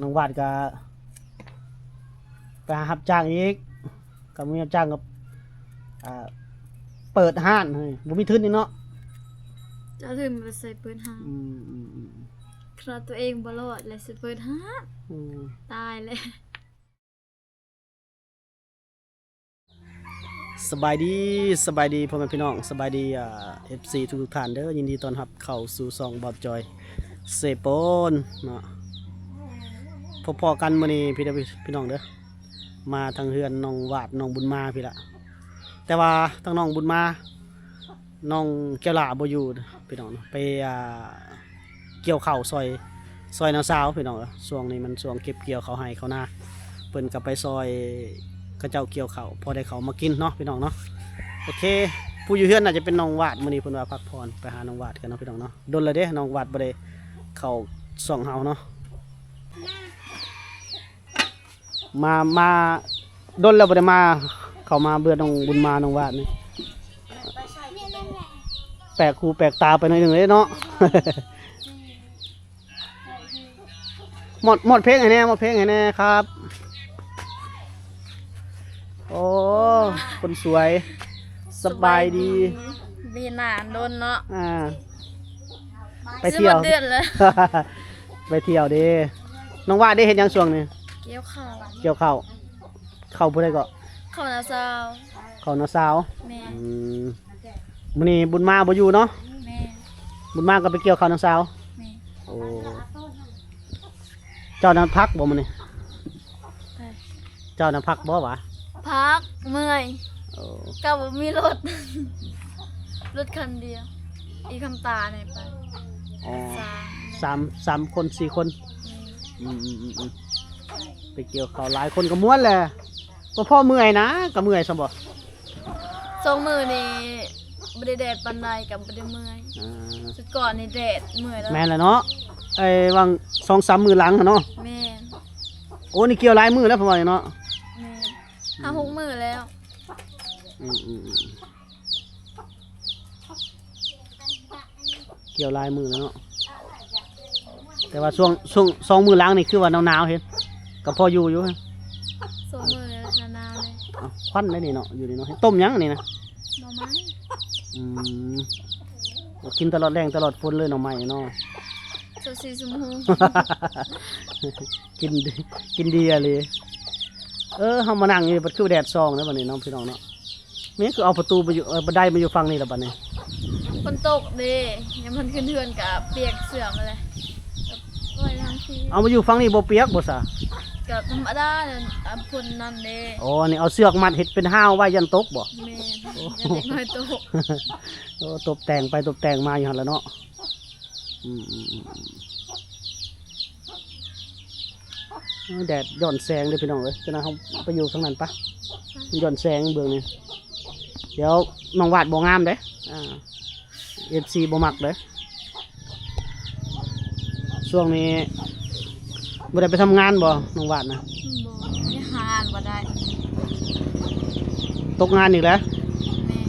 ນ້ອງວາດກໍໄປຫາຮັບຈ້າງອີກ ກໍບໍ່ມີຮັບຈ້າງກໍ ອ່າ ເປີດຮ້ານ ເຮີ້ຍ ບໍ່ມີທຶນນີ້ເນາະ ຈະເອົາທຶນໄປໃສເປີດຮ້ານ ອືມໆໆ ຂະໜາດຕົວເອງບໍ່ລອດແລ້ວຊິເປີດຮ້ານ ອືມ ຕາຍແລ້ວ. ສະບາຍດີ ສະບາຍດີພໍ່ແມ່ພີ່ນ້ອງ ສະບາຍດີ ອ່າ ເອັຟຊີ ທຸກໆທ່ານເດີ ຍິນດີຕ້ອນຮັບເຂົ້າສູ່ຊ່ອງບ່າວຈອຍເຊໂປນເນາະ ພົບພໍ້ກັນມື້ນີ້ພີ່ ພີ່ນ້ອງເດີ ມາທາງເຮືອນນ້ອງວາດ ນ້ອງບຸນມາພີ້ລະ ແຕ່ວ່າທາງນ້ອງບຸນມາ ນ້ອງແກ້ວຫຼ້າບໍ່ຢູ່ພີ່ນ້ອງເນາະ ໄປ ອ່າ ກ່ຽວເຂົ້າຊ່ອຍ ຊ່ອຍນ້າສາວພີ່ນ້ອງເອີຍ ຊ່ວງນີ້ມັນຊ່ວງເກັບກ່ຽວເຂົ້າໄຮ່ເຂົ້ານາ ເພິ່ນກໍໄປຊ່ອຍເຂົາເຈົ້າກ່ຽວເຂົ້າ ພໍໄດ້ເຂົ້າມາກິນເນາະພີ່ນ້ອງເນາະ ໂອເຄ ຜູ້ຢູ່ເຮືອນໜ້າຈະເປັນນ້ອງວາດ ມື້ນີ້ເພິ່ນວ່າພັກຜ່ອນ ໄປຫານ້ອງວາດກັນເນາະພີ່ນ້ອງເນາະ ດົນແລ້ວເດ້ ນ້ອງວາດບໍ່ໄດ້ເຂົ້າຊ່ອງເຮົາເນາະ. ມາ ມາດົນແລ້ວບໍ່ໄດ້ມາ ເຂົ້າມາເບື່ອນ້ອງບຸນມາ ນ້ອງວາດນີ້ ແປກຫູແປກຕາໄປໜ້ອຍໜຶ່ງເດ້ເນາະ ມອດ ມອດເພງໃຫ້ແດ່ ມອດເພງໃຫ້ແດ່ຄັບ ໂອ້ ຄົນສວຍ ສະບາຍດີ ສະບາຍດີ ບໍ່ເຫັນໜ້າດົນເນາະ ອ່າ ໄປທ່ຽວ ຊິຮອດເດືອນແລ້ວ ໄປທ່ຽວເດ້ ນ້ອງວາດເດ້ ເຮັດຫຍັງຊ່ວງນີ້? ກ່ຽວເຂົ້າ ກ່ຽວເຂົ້າ ເຂົ້າຜູ້ໃດເກາະ? ເຂົ້ານ້າສາວ ເຂົ້ານ້າສາວ ແມ່ນ ອືມ ມື້ນີ້ບຸນມາບໍ່ຢູ່ເນາະ ແມ່ນ ບຸນມາກໍໄປກ່ຽວເຂົ້ານ້າສາວ ແມ່ນ ໂອ້ ເຈົ້ານັ້ນພັກບໍ່ມື້ນີ້? ເຈົ້ານະພັກບໍ່ຫວາ? ພັກ ເມື່ອຍ ໂອ້ ກໍບໍ່ມີລົດ ລົດຄັນດຽວ ອີກຄຳຕາແດ່ໄປ ອໍ ສາມ ສາມ ສາມຄົນ ສີ່ຄົນ ອືມ ອືມ ອືມ ອືມ ໄປກ່ຽວເຂົ້າຫຼາຍຄົນກໍມ່ວນແຫຼະ ບໍ່ພໍເມື່ອຍນະ ກໍເມື່ອຍຊຳບໍ່? ສອງມື້ນີ້ບໍ່ໄດ້ແດດປານໃດກໍບໍ່ໄດ້ເມື່ອຍ ອ່າ ຊຸດກ່ອນນີ້ແດດເມື່ອຍແລ້ວ ແມ່ນແຫຼະເນາະ ໄອ້ຫວ່າງສອງສາມມື້ຫຼັງຫັ້ນເນາະ ແມ່ນ ໂອ້ ນີ້ກ່ຽວຫຼາຍມື້ແລ້ວ ເພິ່ນວ່ານີ້ເນາະ ແມ່ນ ຫ້າຫົກມື້ແລ້ວ ອືມໆໆ ກ່ຽວຫຼາຍມື້ແລ້ວເນາະ ແຕ່ວ່າຊ່ວງ ຊ່ວງສອງມື້ຫຼັງນີ້ຄືວ່າໜາວໆ ເຫັນ ກໍພໍຢູ່ຢູ່ ສອງມື້ແລ້ວໜາວໆ ເລີຍ ເອົ້າ ຄວັນໄດ໋ນີ້ເນາະ ຢູ່ນີ້ເນາະ ຕົ້ມຫຍັງອັນນີ້ນະ? ໜໍ່ໄມ້ ອືມ ກິນຕະຫຼອດແລ້ງຕະຫຼອດຝົນເລີຍໜໍ່ໄມ້ເນາະ ຊາວສີ່ຊົ່ວໂມງ ກິນ ກິນດີອີ່ຫຼີ ເອີ ເຮົາມານັ່ງຢູ່ ບັດຄືແດດສ່ອງເດ້ບັດນີ້ເນາະ ພີ່ນ້ອງເນາະ ແມ່ນຄືເອົາປະຕູມາຢູ່ ເອີ ບັນໄດມາຢູ່ຝັ່ງນີ້ລະບັດນີ້ ຝົນຕົກເດ້ ຍັງບໍ່ທັນຂຶ້ນເຮືອນກະປຽກເສື້ອໝົດແລ້ວ ກໍໄວ້ທາງພີ້ ເອົາມາຢູ່ຝັ່ງນີ້ບໍ່ປຽກບໍ່ຊະ? ກໍທຳມະດານັ້ນ ອັນຝົນນັ້ນເດ້ ອໍ ນີ້ເອົາເຊືອກມັດເຮັດເປັນຮາວໄວ້ຢ້ານຕົກບໍ່? ແມ່ນ ໂອ້ ຢ້ານເດັກນ້ອຍຕົກ ໂອ້ ຕົບແຕ່ງໄປຕົບແຕ່ງມາຢູ່ຫັ້ນລະເນາະ ອືມໆໆ ໂອ້ ແດດຍ້ອນແສງເດ້ພີ່ນ້ອງເອີຍ ຈັ່ງນັ້ນເຮົາໄປຢູ່ທາງນັ້ນປະ ມັນຍ້ອນແສງເບື້ອງນີ້ ດຽວນ້ອງວາດບໍ່ງາມເດ້ ອ່າ ເອັຟຊີບໍ່ມັກເດ້ ຊ່ວງນີ້ບໍ່ໄດ້ໄປທຳງານບໍ່ ນ້ອງວາດນະ? ບໍ່ ຍັງຫາງານບໍ່ໄດ້ ຕົກງານອີກແລ້ວ ແມ່ນ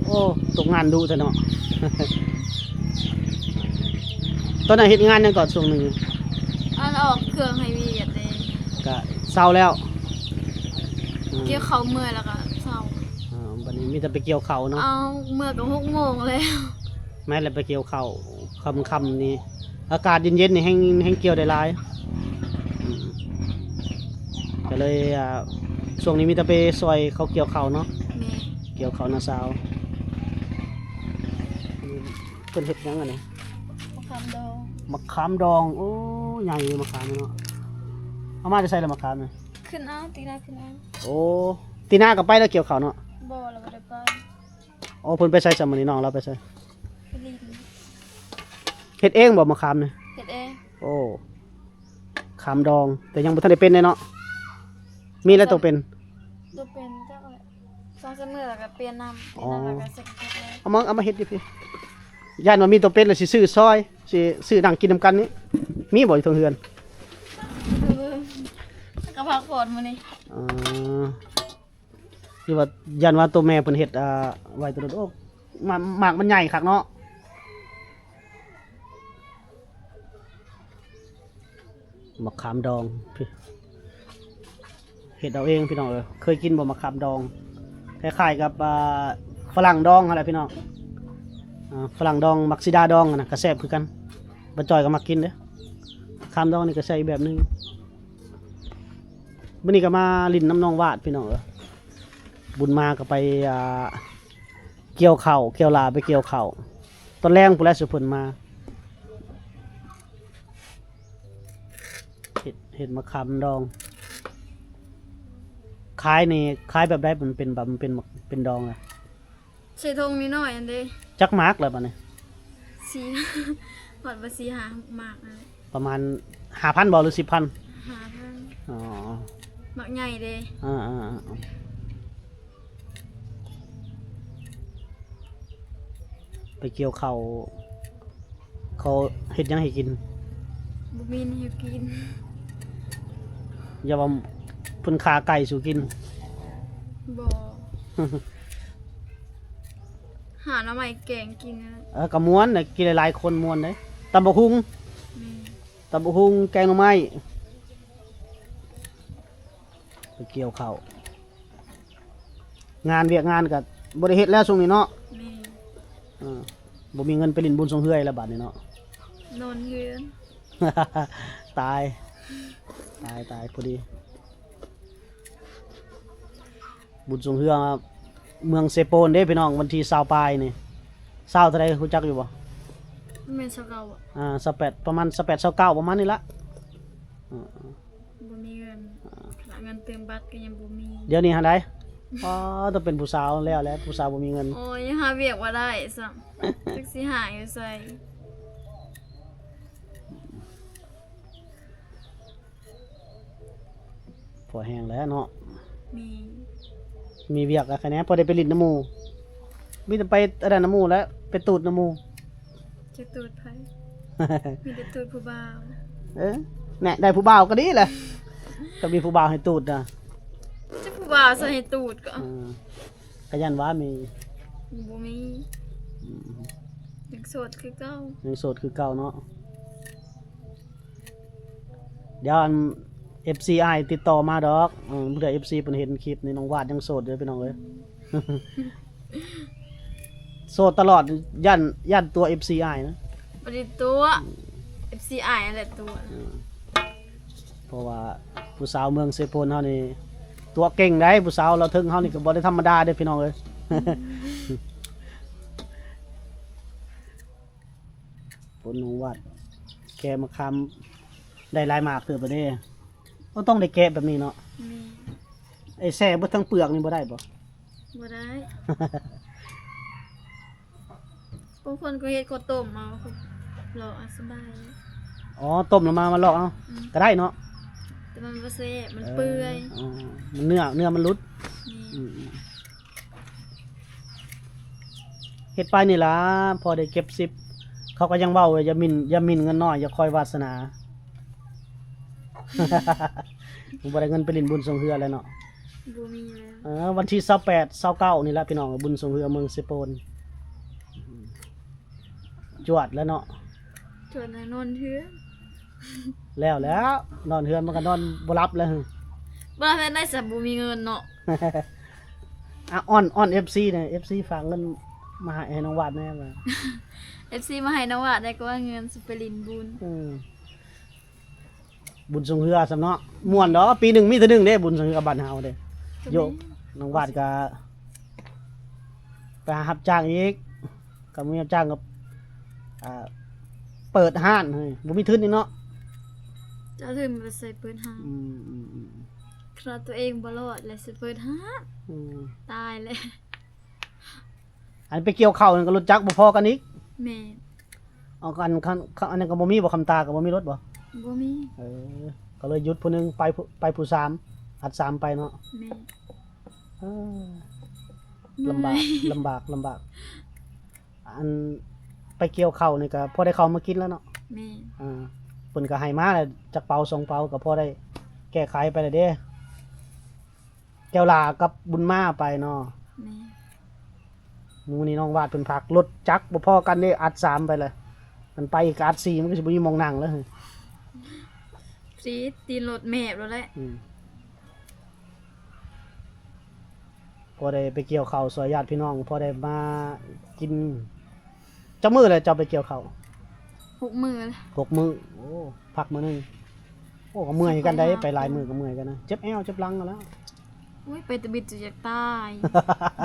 ໂອ້ ຕົກງານດຸແທ້ເນາະ ຕອນນັ້ນເຮັດງານຫຍັງເກາະ ຊ່ວງໜຶ່ງ ອັນອອກເຄື່ອງໃຫ້ຫວຽດເດ້ ກະເຊົາແລ້ວ ອືມ ກ່ຽວເຂົ້າເມື່ອຍແລ້ວກະເຊົາ ອ່າ ບັດນີ້ມີແຕ່ໄປກ່ຽວເຂົ້າເນາະ ເອົາ ເມື່ອກະຫົກໂມງແລ້ວ ແມ່ນແຫຼະ ໄປກ່ຽວເຂົ້າຄ່ຳໆນີ້ ອາກາດເຢັນໆນີ້ແຮ່ງ ແຮ່ງກ່ຽວໄດ້ຫຼາຍ ອືມ ກໍເລີຍ ອ່າ ຊ່ວງນີ້ມີແຕ່ໄປຊ່ອຍເຂົາກ່ຽວເຂົ້າເນາະ ແມ່ນ ກ່ຽວເຂົ້ານາສາວ ເພິ່ນເຮັດຫຍັງອັນນີ້? ມະຂາມດອງ ມະຂາມດອງ ໂອ້ ໃຫຍ່ເດ້ມະຂາມນີ້ເນາະ ເອົາມາແຕ່ໃສລະມະຂາມນີ້? ຂຶ້ນເອົາ ຕີນາຂຶ້ນເອົາ ໂອ້ ຕີນາກໍໄປແລ້ວກ່ຽວເຂົ້າເນາະ? ບໍ່ ລາວບໍ່ໄດ້ໄປ ໂອ້ ເພິ່ນໄປໃສຊະມື້ນີ້ ນ້ອງລາວໄປໃສ? ໄປຫຼິ້ນ ເຮັດເອງບໍ່ມະຂາມນີ້? ເຮັດເອງ ໂອ້ ຂາມດອງ ແຕ່ຍັງບໍ່ທັນໄດ້ເປັນເດ້ເນາະ ມີແລ້ວໂຕເປັນ? ໂຕເປັນຈັກແຫຼະ ສອງສາມມື້ແລ້ວກໍປ່ຽນນ້ຳ ປ່ຽນນ້ຳ ອໍ ແລ້ວກໍໃສ່ກະຕິກແລ້ວ ເອົາມາ ເອົາມາເຮັດຢູ່ພີ້ ຢ້ານວ່າມີໂຕເປັນແລ້ວຊິຊື້ຊອຍ ຊິຊື້ນັ່ງກິນນຳກັນນີ້ ມີບໍ່ຢູ່ເທິງເຮືອນ? ເອີ ກໍພັກຜ່ອນມື້ນີ້ ອໍ ຄືວ່າຢ້ານວ່າໂຕແມ່ເພິ່ນເຮັດ ອ່າ ໄວ້ໂຕນັ້ນ ໂອ້ ໝາກ ໝາກມັນໃຫຍ່ຄັກເນາະ. ໝາກຂາມດອງ ເຮັດເອົາເອງພີ່ນ້ອງເອີຍ. ເຄີຍກິນບໍ່ໝາກຂາມດອງ? ຄ້າຍໆກັບ ອ່າ ຝຣັ່ງດອງຫັ້ນແຫຼະພີ່ນ້ອງ. ອ່າ ຝຣັ່ງດອງ ໝາກສີດາດອງຫັ້ນນະ ກໍແຊບຄືກັນ. ບໍ່ຈ່ອຍກໍມັກກິນເດ້. ໝາກຂາມດອງນີ້ກໍແຊບອີກແບບໜຶ່ງ. ມື້ນີ້ກໍມາຫຼິ້ນນຳນ້ອງວາດພີ່ນ້ອງເອີຍ. ບຸນມາກໍໄປ ອ່າ ກ່ຽວເຂົ້າ ກ່ຽວຫຼ້າໄປກ່ຽວເຂົ້າ. ຕອນແລງພຸ້ນແຫຼະ ສຸເພິ່ນມາ. ເຮັດ ເຮັດໝາກຂາມດອງ ຂາຍນີ້ ຂາຍແບບໃດ? ມັນເປັນແບບ ມັນເປັນໝາກ ເປັນດອງນະ ໃສ່ຖົງນ້ອຍໆ ອັນເດ້. ຈັກໝາກລະບາດນີ້? ສີ່ ຮອດບໍ່ສີ່ຫ້າໝາກນັ້ນແຫຼະ. ປະມານຫ້າພັນບໍ່ ຫຼື ສິບພັນ? ຫ້າພັນ. ອໍ ໝາກໃຫຍ່ເດ້. ອ່າໆ ໄປກ່ຽວເຂົ້າ ເຂົາເຮັດຫຍັງໃຫ້ກິນ? ບໍ່ມີແນວກິນ. ຢ່າວ່າເພິ່ນຂ້າໄກ່ສູ່ກິນ. ບໍ່ ຫາໜໍ່ໄມ້ແກງກິນ. ເອີ ກໍມ່ວນນະ ກິນຫຼາຍໆຄົນມ່ວນເດ້. ຕຳບັກຫຸ່ງ. ແມ່ນ. ຕຳບັກຫຸ່ງ ແກງໜໍ່ໄມ້. ໄປກ່ຽວເຂົ້າ ງານວຽກງານກໍບໍ່ໄດ້ເຮັດແລ້ວຊ່ວງນີ້ເນາະ. ແມ່ນ. ເອີ ບໍ່ມີເງິນໄປຫຼິ້ນບຸນຊ່ວງເຮືອແລ້ວບາດນີ້ເນາະ. ນອນເຮືອນ. ຕາຍ ຕາຍ ຕາຍ ພໍດີ. ບຸນຊ່ວງເຮືອເມືອງເຊໂປນເດ້ພີ່ນ້ອງ ວັນທີຊາວປາຍນີ້. ຊາວເທົ່າໃດ ຮູ້ຈັກຢູ່ບໍ່? ແມ່ນຊາວເກົ້າ. ອ່າ ຊາວແປດ ປະມານຊາວແປດ ຊາວເກົ້າ ປະມານນີ້ລະ. ເອີ ບໍ່ມີເງິນ. ອ່າ ເງິນເຕີມບັດກໍຍັງບໍ່ມີ. ດຽວນີ້ຫັ້ນໃດ? ອໍ ຕ້ອງເປັນຜູ້ສາວແລ້ວແຫຼະ ຜູ້ສາວບໍ່ມີເງິນ. ໂອ້ຍ ຫາວຽກບໍ່ໄດ້ຊ້ຳ ຈັກຊິຫາຢູ່ໃສ. ພໍແຮງແລ້ວເນາະ. ມີ ມີວຽກແລ້ວຄະແນນ ພໍໄດ້ໄປຫຼິ້ນນຳໝູ່. ມີແຕ່ໄປອັນນັ້ນນຳໝູ່ແຫຼະ ໄປຕູດນຳໝູ່. ຈະຕູດໃຜ? ມີແຕ່ຕູດຜູ້ບ່າວ. ເອີ ແນ່ ໄດ້ຜູ້ບ່າວກໍດີແຫຼະ ກໍມີຜູ້ບ່າວໃຫ້ຕູດນະ. ຈັກຜູ້ບ່າວໃສ່ໃຫ້ຕູດກໍ. ເອີ ກໍຢ້ານວ່າມີ. ບໍ່ມີ. ອືມ ຍັງໂສດຄືເກົ່າ. ຍັງໂສດຄືເກົ່າເນາະ. ດຽວອັນ ເອັຟຊີອ້າຍຕິດຕໍ່ມາດອກ. ເອີ ເພື່ອເອັຟຊີເພິ່ນເຫັນຄລິບນີ້ ນ້ອງວາດຍັງໂສດຢູ່ພີ່ນ້ອງເອີຍ. ໂສດຕະຫຼອດ ຢ້ານ ຢ້ານຕົວະເອັຟຊີອ້າຍນະ. ບໍ່ໄດ້ຕົວະ ເອັຟຊີອ້າຍຫັ້ນແຫຼະຕົວະ. ເອີ ເພາະວ່າຜູ້ສາວເມືອງເຊໂປນເຮົານີ້ຕົວະເກັ່ງໃດ໋. ຜູ້ສາວລາວເທິງເຮົານີ້ກໍບໍ່ໄດ້ທຳມະດາເດ້ພີ່ນ້ອງເອີຍ. ຜົນຂອງວັດ ແກະມະຂາມໄດ້ຫຼາຍໝາກເຕີບແລ້ວເດ້. ກໍຕ້ອງໄດ້ແກະແບບນີ້ເນາະ. ແມ່ນ. ໄອ້ແຊ່ເບິດທັງເປືອກນີ້ບໍ່ໄດ້ບໍ່? ບໍ່ໄດ້. ບາງຄົນກໍເຮັດເຂົ້າຕົ້ມເອົາ ລອກເອົາສະບາຍ. ອໍ ຕົ້ມແລ້ວມາ ມາລອກເອົາ. ອືມ ກໍໄດ້ເນາະ ແຕ່ມັນບໍ່ແຊບ ມັນເປື່ອຍ. ເອີ ມັນເນື້ອ ເນື້ອມັນຫຼຸດ. ແມ່ນ. ອືມ ເຮັດໄປນີ້ລະ ພໍໄດ້ເກັບຊິບ. ເຂົາກໍຍັງເວົ້າວ່າ ຢ່າໝິ່ນ ຢ່າໝິ່ນເງິນນ້ອຍ ຢ່າຄອຍວາສະໜາ. ບໍ່ໄດ້ເງິນໄປຫຼິ້ນບຸນຊ່ວງເຮືອແລ້ວເນາະ. ບໍ່ມີແລ້ວ. ເອີ ວັນທີຊາວແປດ ຊາວເກົ້ານີ້ລະພີ່ນ້ອງ ບຸນຊ່ວງເຮືອເມືອງເຊໂປນ. ຈວດແລ້ວເນາະ. ຈວດແລ້ວນອນເຮືອນ. ແລ້ວແລ້ວ ນອນເຮືອນມັນກໍນອນບໍ່ຫຼັບແລ້ວ. ບໍ່ຫຼັບແນວໃດຊະ ບໍ່ມີເງິນເນາະ. ອ່ະ ອ້ອນ ອ້ອນເອັຟຊີແດ່ ເອັຟຊີຝາກເງິນມາໃຫ້ ໃຫ້ນ້ອງວາດແດ່ວ່າ ເອັຟຊີມາໃຫ້ນ້ອງວາດແດ່ ກໍວ່າເງິນຊິໄປຫຼິ້ນບຸນ. ເອີ ບຸນຊ່ວງເຮືອຊ້ຳເນາະ ມ່ວນດອກ. ປີໜຶ່ງມີເທື່ອໜຶ່ງເດ້ ບຸນຊ່ວງເຮືອບ້ານເຮົາເດ້. ໂຍ ນ້ອງວາດກໍໄປຫາຮັບຈ້າງອີກ. ກໍມີຮັບຈ້າງກໍ ອ່າ ເປີດຮ້ານເຮີ້ຍ ບໍ່ມີທຶນນີ້ເນາະ. ຈະເອົາທຶນໄປໃສເປີດຮ້ານ? ອືມ ອືມ ອືມ ຂະໜາດຕົວເອງບໍ່ລອດແລ້ວຊິເປີດຮ້ານ. ອືມ ຕາຍແລ້ວ. ອັນໄປກ່ຽວເຂົ້ານັ້ນກໍລົດຈັກບໍ່ພໍກັນອີກ. ແມ່ນ. ເອົາ ອັນ ຄັນ ອັນນັ້ນກໍບໍ່ມີບໍ່? ຄຳຕາກໍບໍ່ມີລົດບໍ່? ບໍ່ມີ. ເອີ ກໍເລີຍຢຸດຜູ້ໜຶ່ງ ໄປຜູ້ ໄປຜູ້ສາມ ອັດສາມໄປເນາະ. ແມ່ນ. ເອີ ເມື່ອຍ ລຳບາກ ລຳບາກ ລຳບາກ. ອັນໄປກ່ຽວເຂົ້ານີ້ກໍພໍໄດ້ເຂົ້າມາກິນແລ້ວເນາະ. ແມ່ນ. ອ່າ ເພິ່ນກໍໃຫ້ມາແລ້ວຈັກເປົາສອງເປົາ ກໍພໍໄດ້ແກ້ໄຂໄປແລ້ວເດ້. ແກ້ວຫຼ້າກັບບຸນມາໄປເນາະ. ແມ່ນ. ມື້ນີ້ນ້ອງວາດເພິ່ນພັກ ລົດຈັກບໍ່ພໍກັນເດ້ ອັດສາມໄປເລີຍ. ມັນໄປອີກກໍອັດສີ່ ມັນກໍຊິບໍ່ມີໝ່ອງນັ່ງແລ້ວ. ເອີ ຕີນລົດແມບໂລດແຫຼະ. ອືມ ພໍໄດ້ໄປກ່ຽວເຂົ້າຊ່ອຍຍາດພີ່ນ້ອງ ພໍໄດ້ມາກິນ. ຈັກມື້ແລ້ວເຈົ້າໄປກ່ຽວເຂົ້າ? ຫົກມື້ແລ້ວ. ຫົກມື້. ໂອ້ ພັກມື້ໜຶ່ງ. ໂອ້ ກໍເມື່ອຍຄືກັນໄດ໋ ໄປຫຼາຍມື້ກໍເມື່ອຍຄືກັນນະ. ເຈັບແອວເຈັບຫຼັງຫັ້ນແຫຼະ. ໂອ້ຍ ໄປຕະບິດຈົນຢາກຕາຍ.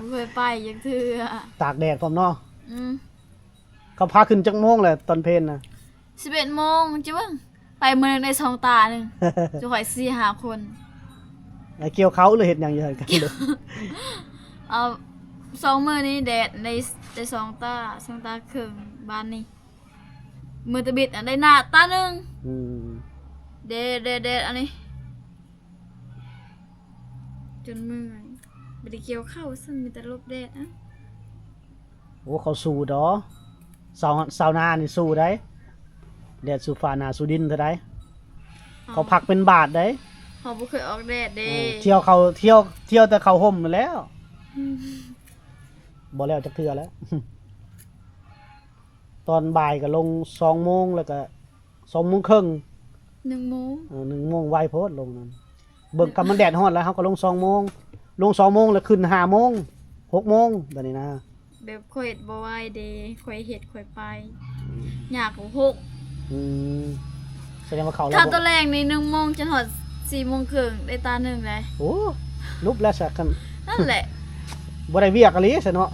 ບໍ່ເຄີຍໄປຈັກເທື່ອ. ຕາກແດດພ້ອມເນາະ. ອືມ ເຂົາພາຂຶ້ນຈັກໂມງແຫຼະຕອນເພນນະ? ສິບເອັດໂມງ. ຈະເບິ່ງ ໄປມື້ໜຶ່ງໄດ້ສອງຕາໜຶ່ງ ຈຸຂ້ອຍສີ່ຫ້າຄົນ. ແລ້ວກ່ຽວເຂົ້າ ຫຼືເຮັດຫຍັງຢູ່ຫັ້ນກັນ? ເອົາ ສອງມື້ນີ້ແດດໄດ້ ໄດ້ສອງຕາ ສອງຕາເຄິ່ງ. ບາດນີ້ມື້ຕະບິດນະ ໄດ້ໜ້າຕາໜຶ່ງ. ອືມ ແດດ ແດດ ແດດ ອັນນີ້ ຈົນເມື່ອຍ ບໍ່ໄດ້ກ່ຽວເຂົ້າຊ້ຳ ມີແຕ່ຫຼົບແດດ. ອາ ໂອ້ ເຂົາສູ້ດອ ຊາວ ຊາວນານີ້ສູ້ໄດ໋ ແດດສູ້ຟ້າໜາວສູ້ດິນເທົ່າໃດ. ເຂົາ ເຂົາພັກເປັນບາດໄດ໋ ເຮົາບໍ່ເຄີຍອອກແດດເດ້. ເອີ ທ່ຽວເຂົາ ທ່ຽວ ທ່ຽວແຕ່ເຂົ້າຮົ່ມຫັ້ນແຫຼ້ວ. ອືມ ບໍ່ແລ້ວຈັກເທື່ອແລ້ວ. ຕອນບ່າຍກໍລົງສອງໂມງ ແລ້ວກໍສອງໂມງເຄິ່ງ ໜຶ່ງໂມງ. ເອີ ໜຶ່ງໂມງ ໄວໂພດລົງນັ້ນ. ເບິ່ງ ຄັນມັນແດດຮ້ອນແລ້ວ ເຮົາກໍລົງສອງໂມງ ລົງສອງໂມງ ແລ້ວຂຶ້ນຫ້າໂມງ ຫົກໂມງ ແບບນີ້ນະ. ແບບຂ້ອຍເຮັດບໍ່ໄຫວເດ້ ຂ້ອຍເຮັດຂ້ອຍໄປ ຍາກກວ່າຫົກ. ອືມ ສະແດງວ່າເຂົ້າ ຖ້າຕອນແລງນີ້ ໜຶ່ງໂມງຈົນຮອດສີ່ໂມງເຄິ່ງ ໄດ້ຕາໜຶ່ງໄດ໋. ໂອ້ ຫຼຸບແລ້ວຊະ ຄັນ ນັ້ນແຫຼະ ບໍ່ໄດ້ວຽກອີ່ຫຼີຊະເນາະ.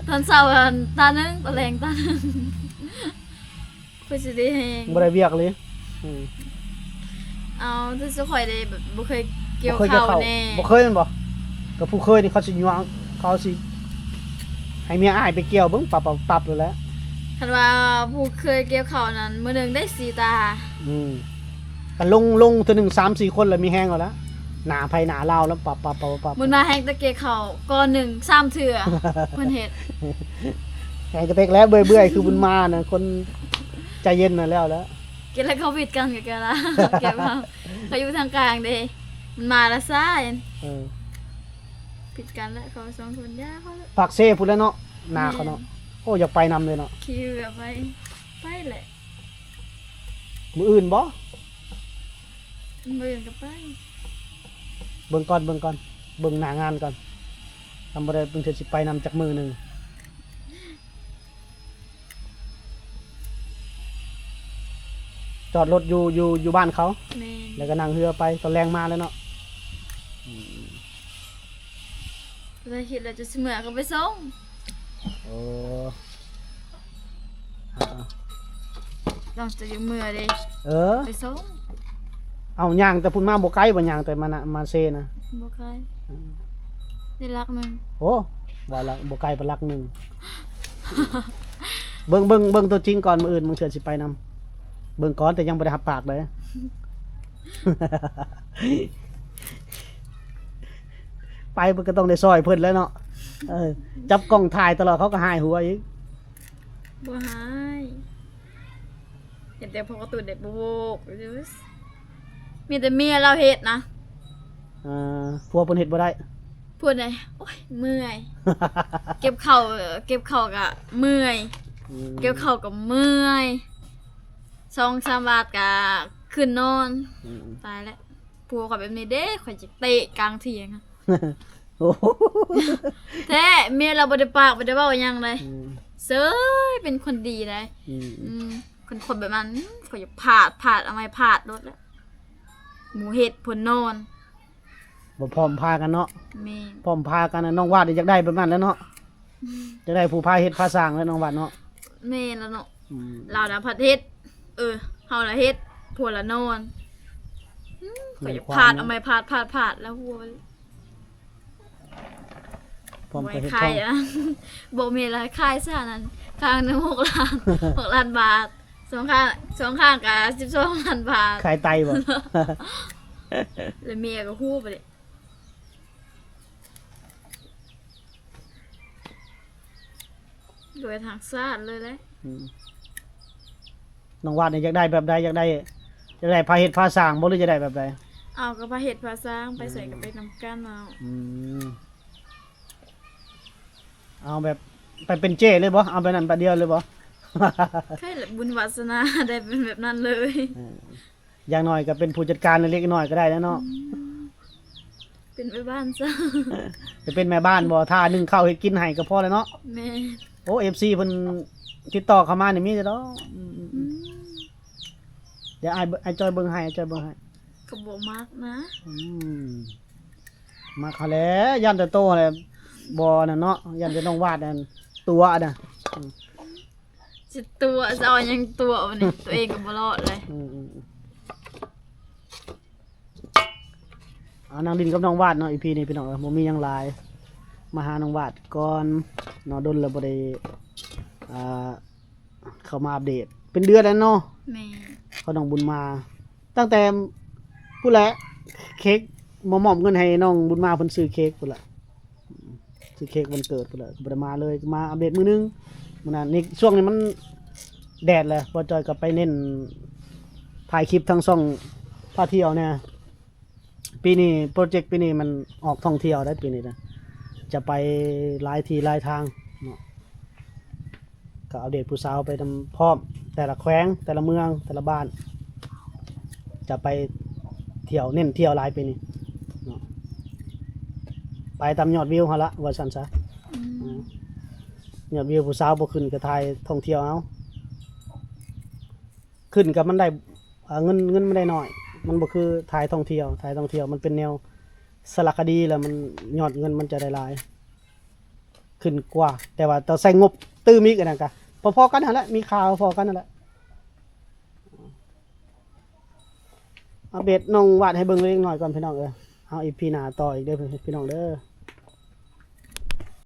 ຕອນເຊົ້າຕາໜຶ່ງ ຕອນແລງຕາໜຶ່ງ. ເພື່ອຊິໄດ້ແຮງ ບໍ່ໄດ້ວຽກເລີຍ. ອືມ ເອົາ ແຕ່ສຸຂ້ອຍເດ້ ແບບບໍ່ເຄີຍກ່ຽວເຂົ້າແນ່. ບໍ່ເຄີຍແມ່ນບໍ່? ກໍຜູ້ເຄີຍນີ້ເຂົາຊິຍົວ ເຂົາຊິໃຫ້ເມຍອ້າຍໄປກ່ຽວເບິ່ງ ປັບໆໆ ໂລດແຫຼະ. ຄັນວ່າຜູ້ເຄີຍກ່ຽວເຂົ້ານັ້ນ ມື້ໜຶ່ງໄດ້ສີ່ຕາ. ອືມ ກໍລົງ ລົງເທື່ອໜຶ່ງສາມສີ່ຄົນລະມີແຮງເອົາລະ ໜ້າໃຜໜ້າລາວລະ ປັບໆໆໆ. ບຸນມາແຮງແຕ່ກ່ຽວເຂົ້າ ກ່ອນໜຶ່ງສາມເທື່ອ ເພິ່ນເຮັດ. ແຮງກະເຕັກແລ້ວ ເບື່ອຍໆ ຄືບຸນມານະ ຄົນໃຈເຢັນນະ ແລ້ວແຫຼະ. ກິນແລ້ວເຂົາຜິດກັນກັບແກລະ ແກວ່າເຂົາຢູ່ທາງກາງເດ້ ມັນມາລະຊ້າ. ເອີ ຜິດກັນແລ້ວ ເຂົາສອງຄົນ ຢ່າເຂົາລະ ປາກເຊພຸ້ນແຫຼະເນາະ ໜ້າເຂົາເນາະ. ແມ່ນ ໂອ້ ຢາກໄປນຳເລີຍເນາະ. ຂີ່ເຮືອໄປ ໄປແຫຼະ. ມື້ອື່ນບໍ່? ມື້ອື່ນກໍໄປ. ເບິ່ງກ່ອນ ເບິ່ງກ່ອນ ເບິ່ງໜ້າງານກ່ອນ. ທຳບໍ່ໄດ້ ບາງເທື່ອຊິໄປນຳຈັກມື້ໜຶ່ງ. ຈອດລົດຢູ່ ຢູ່ ຢູ່ບ້ານເຂົາ. ແມ່ນ ແລ້ວກໍນັ່ງເຮືອໄປ ຕອນແລງມາແລ້ວເນາະ. ອືມ ຖ້າຄິດແລ້ວຈະຊິເມືອກໍໄປສົ່ງ. ໂອ້ ອ່າ ຕ້ອງຈະຢູ່ເມືອເດ້. ເອີ ໄປສົ່ງ. ເອົາ ຍ່າງແຕ່ພຸ້ນມາບໍ່ໄກບໍ່? ຍ່າງແຕ່ມານະ ມາເຊນະ. ບໍ່ໄກ. ອືມ ໄດ້ຫຼັກໜຶ່ງ. ໂອ້ ວ່າລະ ບໍ່ໄກປານຫຼັກໜຶ່ງ. ເບິ່ງ ເບິ່ງ ເບິ່ງຕົວຈິງກ່ອນ ມື້ອື່ນບາງເທື່ອຊິໄປນຳ. ເບິ່ງກ່ອນ ແຕ່ຍັງບໍ່ໄດ້ຮັບປາກເດ້. ໄປມັນກໍຕ້ອງໄດ້ຊ່ອຍເພິ່ນແຫຼະເນາະ. ເອີ ຈັບກ້ອງຖ່າຍຕະຫຼອດ ເຂົາກໍຫາຍຫົວອີກ. ບໍ່ຫາຍ. ເຫັນແຕ່ພໍ່ກາຕູນໄດ້ໂບກ ມີແຕ່ເມຍລາວເຮັດນະ. ອ່າ ຜົວເພິ່ນເຮັດບໍ່ໄດ້. ຜົວໄດ້ ໂອ້ຍ ເມື່ອຍ. ເກັບເຂົ້າ ເກັບເຂົ້າກະເມື່ອຍ. ອືມ ເກັບເຂົ້າກະເມື່ອຍ. ສອງສາມບາດກະຂຶ້ນນອນ. ອືມ ຕາຍແລ້ວ. ຜົວຂ້ອຍແບບນີ້ເດ້ ຂ້ອຍຈະເຕະກາງຖຽງ. ໂອ້ ແທ້ ເມຍລາວບໍ່ໄດ້ປາກ ບໍ່ໄດ້ເວົ້າຫຍັງເລີຍ. ອືມ ເຊີຍ ເປັນຄົນດີເດ້. ອືມ ອືມ ຄັນຄົນແບບນັ້ນ ອືມ ຂ້ອຍຢາກພາດ ພາດ ເອົາໄມ້ພາດໂລດແຫຼະ. ໝູ່ເຮັດ ເພິ່ນນອນ. ບໍ່ພ້ອມພາກັນເນາະ. ແມ່ນ ພ້ອມພາກັນ. ນ້ອງວາດຢາກໄດ້ແບບນັ້ນແຫຼະເນາະ. ຢາກໄດ້ຜູ້ພາເຮັດພາສ້າງແຫຼະ ນ້ອງວາດເນາະ. ແມ່ນລະເນາະ. ອືມ ລາວນະພັດເຮັດ ເອີ ເຮົາລະເຮັດ ຜົວລະນອນ. ອືມ ຂ້ອຍຢາກພາດ ເອົາໄມ້ພາດ ພາດ ພາດ ແລ້ວຫົວ ພ້ອມໄປເຮັດ ຂາຍ ພ້ອມ ອັນ ບໍ່ແມ່ນລະ ຂາຍຊະນັ້ນ ຂ້າງໜຶ່ງຫົກລ້ານ ຫົກລ້ານບາດ. ສອງຂ້າງ ສອງຂ້າງກະສິບສອງລ້ານບາດ. ຂາຍໄຕບໍ່? ແລ້ວເມຍກໍຮູ້ບາດນີ້. ໂດຍທາງຊາດເລີຍແຫຼະ. ອືມ ນ້ອງວາດນີ້ຢາກໄດ້ແບບໃດ? ຢາກໄດ້ ຢາກໄດ້ພາເຮັດພາສ້າງບໍ່ ຫຼືຢາກໄດ້ແບບໃດ? ເອົາ ກໍພາເຮັດພາສ້າງ ໄປໃສກໍໄປນຳກັນເອົາ. ອືມ ເອົາແບບໄປເປັນເຈ້ເລີຍບໍ່? ເອົາແບບນັ້ນບາດດຽວເລີຍບໍ່? ໃຜລະບຸນວາສະໜາໄດ້ເປັນແບບນັ້ນເລີຍ. ເອີ ຢ່າງໜ້ອຍກໍເປັນຜູ້ຈັດການເລັກໆນ້ອຍໆກໍໄດ້ແລ້ວເນາະ. ອືມ ເປັນແມ່ບ້ານຊະ. ຈະເປັນແມ່ບ້ານບໍ່? ຖ້າໜຶ້ງເຂົ້າເຮັດກິນໃຫ້ກໍພໍແລ້ວເນາະ. ແມ່ນ. ໂອ້ ເອັຟຊີ ເພິ່ນຕິດຕໍ່ເຂົ້າມານີ້ມີແຕ່ດອກ. ອືມ ອືມ ອືມ ດຽວອ້າຍ ອ້າຍຈ້ອຍເບິ່ງໃຫ້ ອ້າຍຈ້ອຍເບິ່ງໃຫ້. ກໍບໍ່ມັກນະ. ອືມ ມັກເຂົາແຫຼະ ຢ້ານແຕ່ໂຕຫັ້ນແຫຼະ ບໍ່ນັ້ນເນາະ ຢ້ານແຕ່ນ້ອງວາດນັ້ນຕົວະນະ. ອືມ ຊິຕົວະ ຊິເອົາຫຍັງຕົວະບັດນີ້ ຕົວເອງກໍບໍ່ລອດເລີຍ. ອືມ ອືມ ອືມ ເອົາ ນັ່ງຫຼິ້ນກັບນ້ອງວາດເນາະ ອີພີນີ້ພີ່ນ້ອງເອີຍ ບໍ່ມີຫຍັງຫຼາຍ ມາຫານ້ອງວາດກ່ອນເນາະ ດົນແລ້ວບໍ່ໄດ້ ອ່າ ເຂົ້າມາອັບເດດ ເປັນເດືອນແລ້ວເນາະ. ແມ່ນ. ເຂົານ້ອງບຸນມາ ຕັ້ງແຕ່ພຸ້ນແຫຼະ ເຄ້ກ ມາມອບເງິນໃຫ້ນ້ອງບຸນມາ ເພິ່ນຊື້ເຄ້ກພຸ້ນແຫຼະ ຊື້ເຄ້ກວັນເກີດພຸ້ນແຫຼະ ກໍບໍ່ໄດ້ມາເລີຍ ມາອັບເດດມື້ໜຶ່ງ. ມື້ນັ້ນນີ້ ຊ່ວງນີ້ມັນແດດແຫຼະ ບໍ່ຈ່ອຍກໍໄປເນັ້ນຖ່າຍຄລິບທາງຊ່ອງພາທ່ຽວແດ່. ປີນີ້ ໂປຣເຈັກປີນີ້ມັນອອກທ່ອງທ່ຽວໄດ໋ ປີນີ້ນະ ຈະໄປຫຼາຍທີ່ຫຼາຍທາງເນາະ ກໍອັບເດດຜູ້ສາວໄປນຳພ້ອມ ແຕ່ລະແຂວງ ແຕ່ລະເມືອງ ແຕ່ລະບ້ານ ຈະໄປທ່ຽວ ເນັ້ນທ່ຽວຫຼາຍປີນີ້ເນາະ ໄປຕາມຍອດວິວຫັ້ນລະ ວ່າຊັ້ນຊະ. ອືມ ອືມ ຍອດວິວຜູ້ສາວບໍ່ຂຶ້ນກໍຖ່າຍທ່ອງທ່ຽວເອົາ. ຂຶ້ນກໍມັນໄດ້ ອ່າ ເງິນ ເງິນມັນໄດ້ໜ້ອຍ ມັນບໍ່ຄືຖ່າຍທ່ອງທ່ຽວ ຖ່າຍທ່ອງທ່ຽວມັນເປັນແນວສາລະຄະດີ ແລ້ວມັນ ຍອດເງິນມັນຈະໄດ້ຫຼາຍຂຶ້ນກວ່າ ແຕ່ວ່າຕ້ອງໃຊ້ງົບຕື່ມອີກ ອັນນັ້ນກະພໍໆກັນຫັ້ນແຫຼະ ມີຄ່າພໍໆກັນຫັ້ນແຫຼະ. ອັບເດດນ້ອງວາດໃຫ້ເບິ່ງເລັກນ້ອຍກ່ອນພີ່ນ້ອງເອີຍ ເຮົາອີພີໜ້າຕໍ່ອີກເດີພີ່ນ້ອງເດີ.